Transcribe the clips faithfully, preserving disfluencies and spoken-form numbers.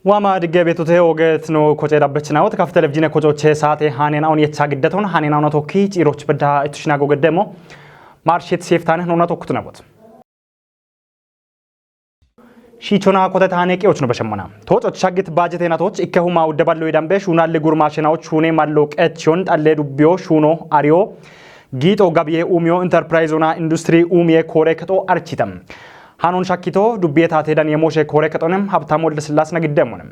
Wama digge betute oget no koce dabbechinawot kaf televizine kocoche saate hanena on yetsa giddaton hanena on tokki ciroch bedda itushina go geddemo. Marshit seftan nona tokkutunabot. Shichona kote tane qiyoch no beshemmona. Tococh shaggit bajete natoch ikke huma udde ballo idambe shunal gurma shenawoch shune mallo qechion xalle dubbiyo shuno ariyo giixo gabiye umiyo enterprise ona industry umiye kore keto architam. Hanon shakkito dubbiye tate dan yemoshe kore ketonem Habtam Wolde Sillaase na giddemonem.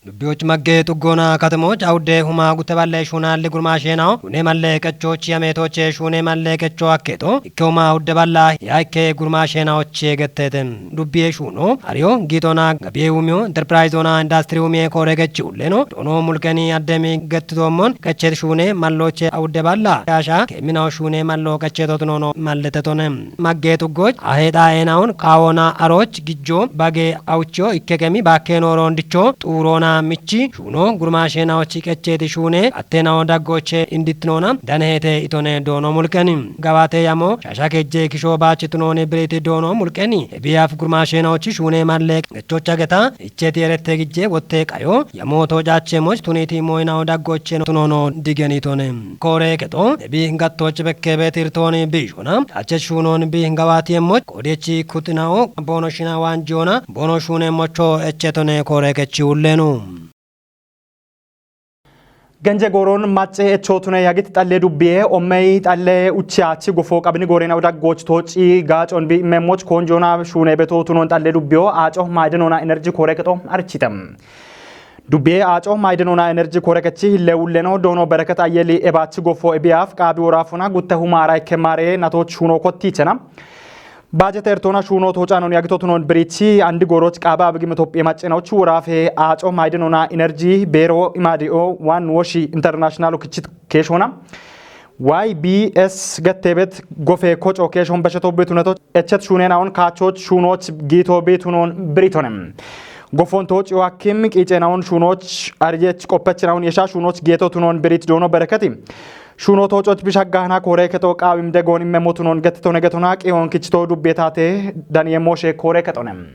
Dubbiyoch magge tuggoona katemoch awudde huma gute balle shunal gurma shenawo shune malle qechoch yametoche shune malle qecho akketo ikke huma udde balla ya ikke gurma shenawoch gettete. Dubbiye shuno ariyo giixona gabiye umiyo enterprise ona industry umiye kore gechi ulleno doono mulqeni addemi gettitommon qechet shune malloche awudde balla yasha keminawo shune mallo qechetot nono malletetone. Magge tuggoch ahe xaenaon qaona aroch gijjo bage awuchiyo ikke kemi bakke noron dicho xuurona michi shuno gurma shenawoch qecheti shune attenawo daggoche inditnona danehete itone doono mulqeni. Gabate yamo shasha kejje kisho bachi tunone biriti doono mulqeni. Ebiyaf gurma shenawoch shune malle qechocha geta icheti erette gijje wotte qayo yamo tocache moch tuniti moynawo daggoche tunono digenitone. Kore keto ebi gattoch bekke betirtoni bishona ache shunon bi gabati emoch kodechi kutinawo bono shina wanjona bono shune mocho echetone kore kechi ullenu. Genje goron macce echotune yagit xalle dubbiye ommey xalle uche achi gofo qabini gorena daggoch toci gaacon bi memoch konjona shune beto tunon xalle dubbiyo aco maydenona energy kore keto architam. Dubbiye aco maydenona energy kore kechi hille ulleno doono bereket ayeli ebachi gofo ebiyaf qabi worafona gutte humara ikke mare natoch shuno kottichena. Bajete ertona shuno tocanon yagito tunon birichi andi goroch qaba abigi metopye maccenoch worafe aco maydenona energy bero imadio wan woshi international kichit keshona. Y B S gettebet gofe koco keshon besheto betuneto echet shunen aon kachoch shunoch giito betunon biritonem. Gofon toci wakim qicenaon shunoch arjech qoppechnaon yesha shunoch geeto tunon birit doono bereketi. Shuno tococh bishaggahna kore keto qawim degon imme motunon gettitone getona qiyon kichito dubbetate daniye moshe kore ketonem.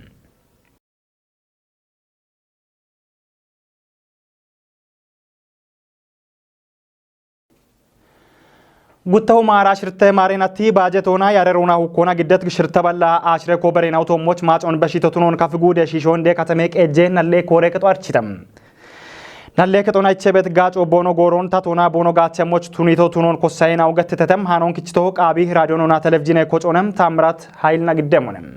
Guttahu maara shirte maarenatti bajetona yarerona hukkona giddet shirte balla ashire koberena utommoch macon beshitotunon kafigude shishonde katame qejje nalle kore keto architam. Nalle ketona ichebet gaco bono goron tatona bono gachemoch tunito tunon kossayena ugettetetem hanon kichito qabi radionona televizine koconem Tamrat Haylna giddemonem.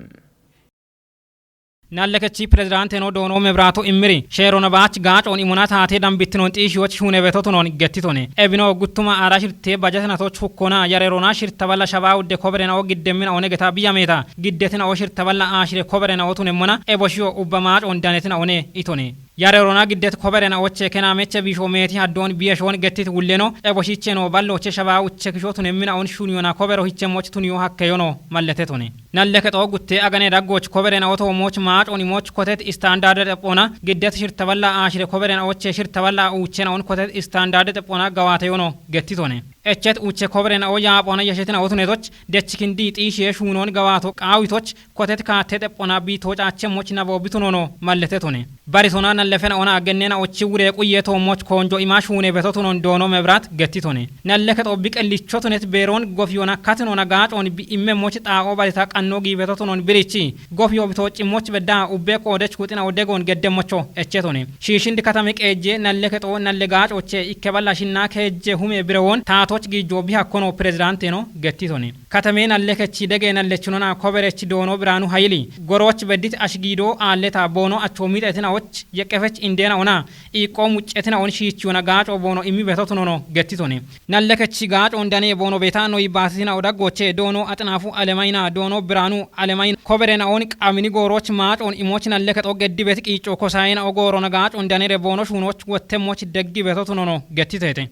Nallekechi pirezidaanteno doono mebraato immiri sheerona baach gaacoon imona taate dambittinon xiishiyoch shuunebetotunon gettitone. Ebino guttuma aara shirte bajatenatoch hukkona yarerona shirta balla shaba udde koberenao giddemminao negeta biyameeta giddetinao shirta balla aashire koberenao tunemmona eboshiyo ubba maacoon danetinao ne itone. Yarerona giddet koberenaoche kenameche bisho meeti haddon biyeshoon gettit wulleno eboshicheno balloche shaba uche kisho tunemminaon shuniyona kobero hichemoch tuniyo hakkeyono malletetone. Nalle kexoo guttee agane daggoch koberena'o toomooch maacoon imooch kotet istaandaarde xephoona giddet shirta balla aashire koberena'oche shirta balla uuchena'on kotet istaandaarde xephoona gawaateyono gettitone. Echet uuche koberena'o yaaphoona yashetina'o tunetoch dech kindii xiishiye shuunoon gawaato qaawitoch kotet kaatte xephoona biitoo caachemoch naboo bitunono malletetone. Barisona nallefena'ona agennena'ochi wuree quye toommoch koonjo ima shuune betotunon doono mebirat gettitone. Nalle kexo biqellichotunet beeroon gofiyona katinona gaacoon bi immemmoch xaa'o barita qanno giibetotunon birichi gofiyo bitoocimmoch bedda ubbe qoodech kuxina'o degoon geddemmocho echetone. Shiishind katame qeejje nalle kexo nalle gaacoche ikke balla shinna keejje hume birewon taatoch giijjo bihakkono pirezidaanteno gettitone. Katame nalle kechi dege nallechinona koberechi doono Biraanu Hayili, gorooch beddit ashgiido aalleta boono achoo miixetina'och yeqqefech indeena'ona iiqqoo muccetina'on shiichiyona gaaco boono immi betotunono gettitone. Nalle kechi gaacoon danee boono beeta noyibbaatitina'o daggoche doono Axinaafu Alemayina doono Biraanu Alemayina koberena'on qamini goorooch maacoon imooch nalle kexo geddibet qiicco kosayena'o goorona gaacoon danere boono shuunooch wottemmoch deggi betotunono gettiteete.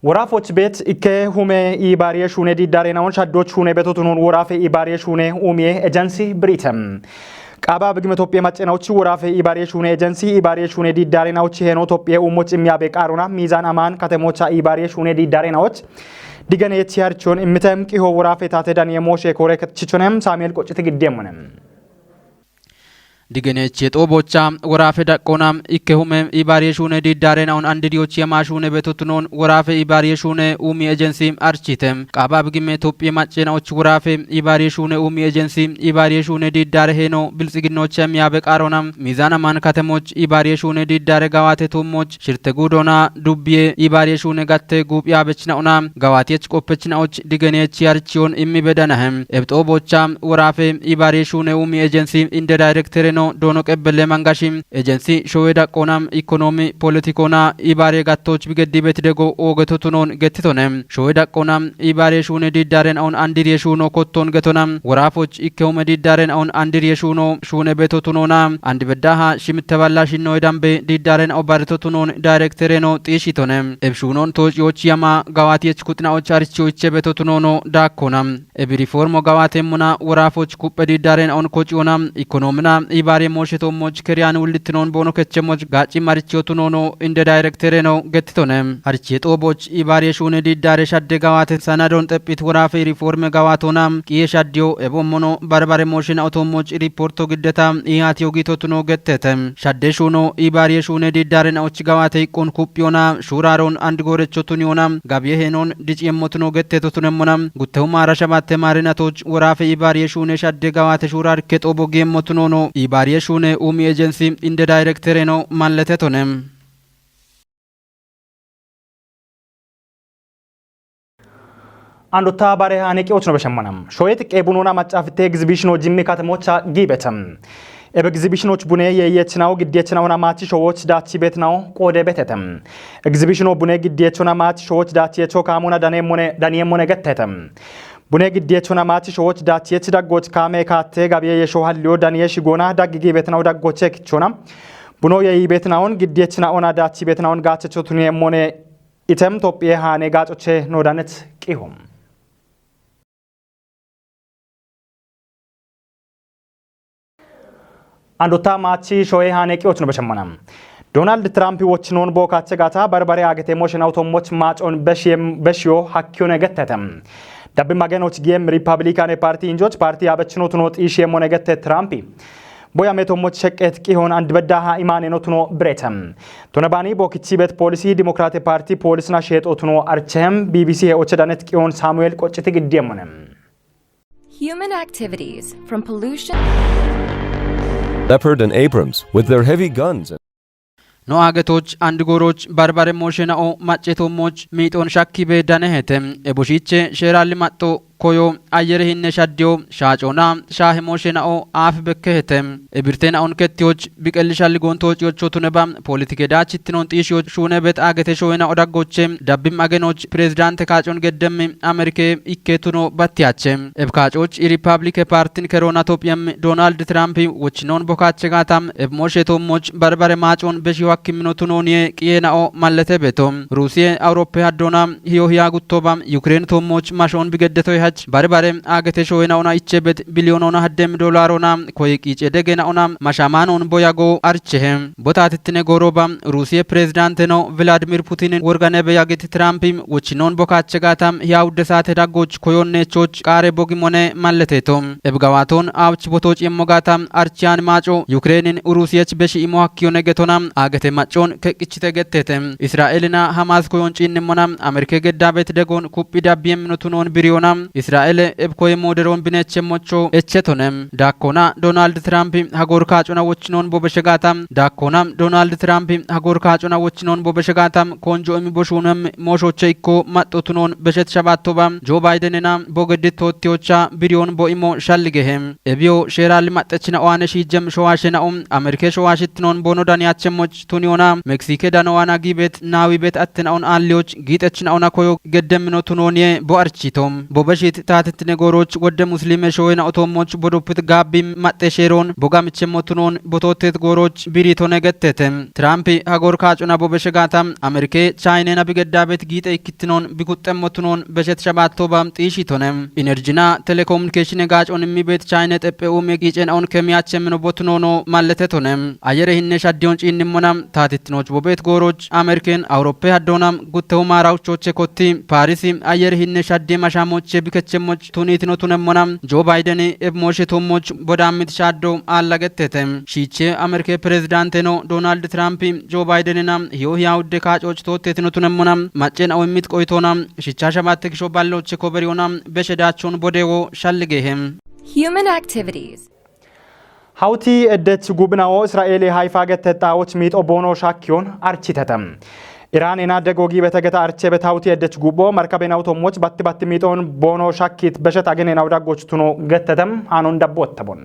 Worafoch bet ikke hume ibariye shune di darenawon shaddoch shune betotunon worafe ibariye shune umie ejansi Britem. Qaba bigime Tophiye maccenawchi worafe ibariye shune ejansi ibariye shune di darenawchi heno Tophiye umoch imyabe qarona mizan aman katemocha ibariye shune di darenawch digane yechi harchon immitem qiho worafe tate daniye moshe kore chichonem Samuel qoccite giddemonem. Digenechi yexoo bocha woraafe daqqoona ikke hume ibaariye shuune diiddaare naon andiriyochi yama shuune betotunoon woraafe ibaariye shuune uumi ejensi archite. Qaaba bigime Tophiye macce naochi woraafe ibaariye shuune uumi ejensi ibaariye shuune diiddaare heeno biltsiginnochi yamiyaabe qaarona miizaana maan katemoch ibaariye shuune diiddaare gawaate tuummoch shirte guudoona dubbiye ibaariye shuune gatte guuphiyaabech naona gawaatiyech qoppech naoch digenechi archiyoon immi bedanahe. Ebxoo bocha woraafe ibaariye shuune uumi ejensi inde daayirektere no doono qebbelle mangashi ejensi showe daqqoona ikonoomi politikoona ibaariye gattoch bigeddi betidego oogetotunoon gettitone. Showe daqqoona ibaariye shuune diiddaare naon andiriye shuuno kottoon getona. Woraafoch ikke hume diiddaare naon andiriye shuuno shuune betotunoona. Andi beddaha shimitte balla shinnoy dambe diiddaare nao baretotunoon daayirektere no xiishitone. Eb shuunoon tooc yooch yama gawaatiyech kuxinaoch archiyoche betotunoono daakkona. Ebi riformo gawaatemmona woraafoch kuphe diiddaare naon kociyona ikonoomina ibaariye mooshe toommoch keriyaan wullittinoon boono kechemmoch gaacci marichiyotunoono inde daayirektere no gettitone. Harchiye xooboch ibaariye shuune diiddaare shadde gawaate sanadon xephit woraafe riforme gawaatona qiye shaddiyo ebommono barbare mooshe nao toommoch riporto giddeta ihaatiyo giitotuno gettete. Shadde shuuno ibaariye shuune diiddaare naoch gawaate iqqun kuphiyona shuuraaron andigoorechotuniyona gabiye heenoon diciyemmotuno gettetotunemmona guttehuma rashabatte maarinatoch woraafe ibaariye shuune shadde gawaate shuuraar kexoo bogiyemotunono ibaariye shuune uumi ejensi inde daayirektere no malletetone. Andotta bare haane qiyoch no beshemmana. Shoyet qeebunona maccafitte egzibishino jimmi katemocha giibete. Ebe egzibishinoch bune yeeyechinawo giddiyechinawo namachi showoch daachi betinawo qoode betete. Egzibishino bune giddiyechona machi showoch daachi yecho kaamona daniyemmone daniyemmone gettete. Bune giddiyecho namachi showoch daachi yech daggoch kaame kaatte gabiye yesho halliyo daniye shigona daggi giibetinaw daggoche kichona. Buno yeyi betinawn giddiyechina ona daachi betinawn gaachecho tuniye mone item tophiye haane gaacoche no danet qihom. Andotta maachi shoye haane qiyoch no beshemmana. Donald Trump wochinoon bookache gaata barbare agete moshe naw tommoch maacon beshiyem beshiyo hakkiyone gettete. Dabbi magenoch giyem Republican Party injoch party abechino tuno xiishiyemone gette Trump. Boya me tommoch sheqqet qihon andibedda ha imane no tuno birete. Tona bani bookichi bet polisi Democratic Party polisna sheexo tuno archehem B B C he oche danet qiyon Samuel qocciti giddiyemone. Human activities, from pollution. Leopard and Abrams, with their heavy guns and No agetoch andigoroch barbare moshe na'o macce tommoch miixon shakki be danehete. Eboshiche sheeralli maxxo koyo ayyere hinne shaddiyo shaacona shaahe moshe na'o aaf bekkehete. Ebirte na'on kettiyoch biqelli shalli goonto ciyocho tuneba politike daachittinon xiishiyoch shuune bet agete shoyena odaggoche dabbim agenoch pirezidaante kaacon geddemmi Amerke ikke tuno battiyache. Eb kaacoch i Ripablike Partin kerona Tophiyam Donald Trump wochinon bokache gaata eb moshe tommoch barbare maacon beshiyo hakkimino tunoniye qiye na'o mallete beto. Rusiye Awuroppe haddona hiyo hiya guttoba Yukren tommoch mashon bigeddetoy hach barbare agete shoyena ona ichebet biliyonona haddem dolarona koye qiice degena ona mashamanon boyago archehe. Botatitine goroba Rusiye Prezidanteno Vladimir Putin worganebe yagiti Trump wochinon bokache gaata hiya wudde saate daggoch koyonnechoch qaare bogimone malleteto. Ebgawaton awch botoch immo gaata archiyan maaco Yukrenin Urusiyech beshi imo hakkiyone getona agete maccon keqqichite gettete. Isra'elina Hamas koyon ciinnimona Amerke geddabet degon kuphi dabbiyemmino tunon biriyona Isra'ele ebkoye moderon bineche mocho echetone. Dakkona Donald Trump hagor kaacona wochinon bobeshe gaata. Dakkona Donald Trump hagor kaacona wochinon bobeshe gaata. Konjo emi boshunem moshoche ikko maxxo tunon beshet shabattoba Joe Bidenena bogeddit toottiyocha biriyon bo imo shalligehe. Ebiyo sheeralli maxxechina oane shiijem showashe na'o Amerke showashittinon bono daniyachemmoch tuniyona Meksike danowana giibet naawi bet attena'on aalliyoch giixechina ona koyo geddemmino tunoniye bo archito. Bo beshit taatittine gooroch wodde muslime shooyena otoommoch bodoppit gaabbi maxxe sheeroon bo gamichemmo tunoon botootet gooroch biriitone gettete. Trump hagor kaacona bo beshe gaata Amerke chaynena bigeddabet giixe ikkittinon biguxxemmo tunoon beshet shabaattoba xiishitone. Inerjina telekomunikeshine gaacon immibet chayne xeppe uume qiicen aun kemiyachemmino bo tunoono malletetone. Ayere hinne shaddiyon ciinnimmona taatittinoch bobet gooroch Amerken Awuroppe haddona guttehu maarauchoche kotti Paarisi ayer hinne shaddi mashamoche bike echemmoch tunitino tunemmona, Joe Biden eb mooshe toommoch bodammit shaaddo aalla gettete. Shiiche Amerke Pirezidaanteno Donald Trump Joe Bidenina hiyo hiya udde kaacooch toottetino tunemmona, maccen awimmit qoytoona, shicha shabatte kisho balloche koberiyoona, beshe daachon bodewo shalligehe. Human activities. Hawuti eddech guubina'o Israa'eele Hayfa gette xaa'och miixo boono shaakkiyoon architete. Iraanena dego giibete geta archebet hawuti eddech guubbo markabenaw toommoch batti batti miixoon boono shakkit beshet agenenaw daggoch tuno gettete. Aanon dabbo ottabon.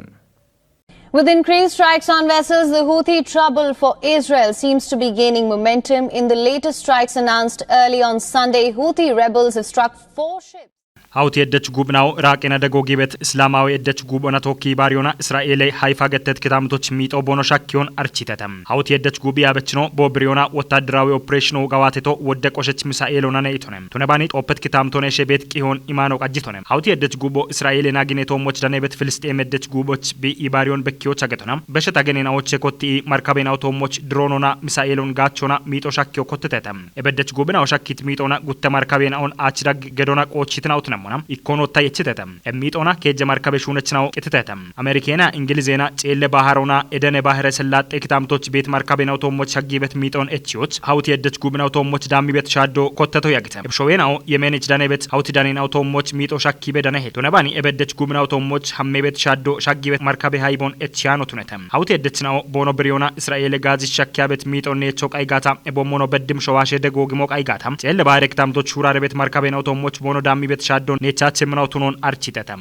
With increased strikes on vessels, the Houthi trouble for Israel seems to be gaining momentum. In the latest strikes announced early on Sunday, Houthi rebels have struck four ships. Hawuti eddech guubina'o Iraaqena dego giibet Islaamaawi eddech guubona tokki baariyoona Israa'eele Hayfa gettet kitaamtoch miixo boono shakkiyoon architete. Hawuti eddech guubi yaabechino bo biriyoona wotaaddiraawi opereeshino gawaateto wodde qoshech misaa'eelona ne itone. Tunebani xoppet kitaamtone she beet qihoon imaano qajjitone. Hawuti eddech guubo Israa'eele naagine toommoch danebet Filisxeem eddech guuboch bi ibaariyoon bekkiyoch agetona. Beshet agenena oche kotti markabenaw toommoch diroonona misaa'eelon gaachona miixo shakkiyo kottetete. Ebeddech guubinaw shakkit miixoona gutte markabena'on aach dag gedona qoochitinaw tunemmona. Ikkoon wotta yechitete. Eb miixoona keejje markabe shuunechinaw qititete. Ameerikeena, Ingilizeena, Ceelle Baharona, Edene Bahere Sellaaxxe kitaamtoch beet markabenaw toommoch shaggiibet miixoon echiyoch. Hawuti eddech guubinaw toommoch daammibet shaaddo kotteto yagite. Eb showeenaw Yemeenech danebet hawuti daninaw toommoch miixo shakkiibe danehe. Tunebani ebeddech guubinaw toommoch hammebet shaaddo shaggiibet markabe haybon echiyaano tunete. Hawuti eddechina'o boono biriyoona Israa'eele gaazich shakkiyaabet miixonne echo qaygaata, ebommono beddim showaashe dego gimo qaygaata. Ceelle Baare kitaamtoch shuuraarebet markabenaw toommoch boono daammibet shaaddo neechaache minaw tunoon architete.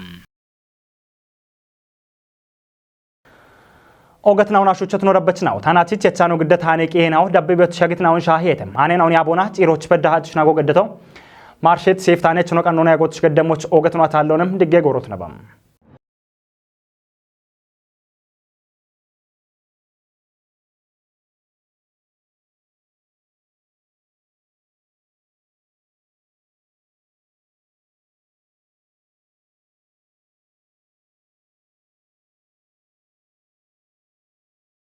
Ogetnaw na shuchchetno dabbechnaw. Taanachich echano giddet haane qihenaw dabbibet shagitnaw shaahiyetem. Haanenawni aboona ciiroch bedda hachnago geddeto. Marshet seef taanechno qannona yagoch geddemoch ogetno ataallonem digge goorot nabam.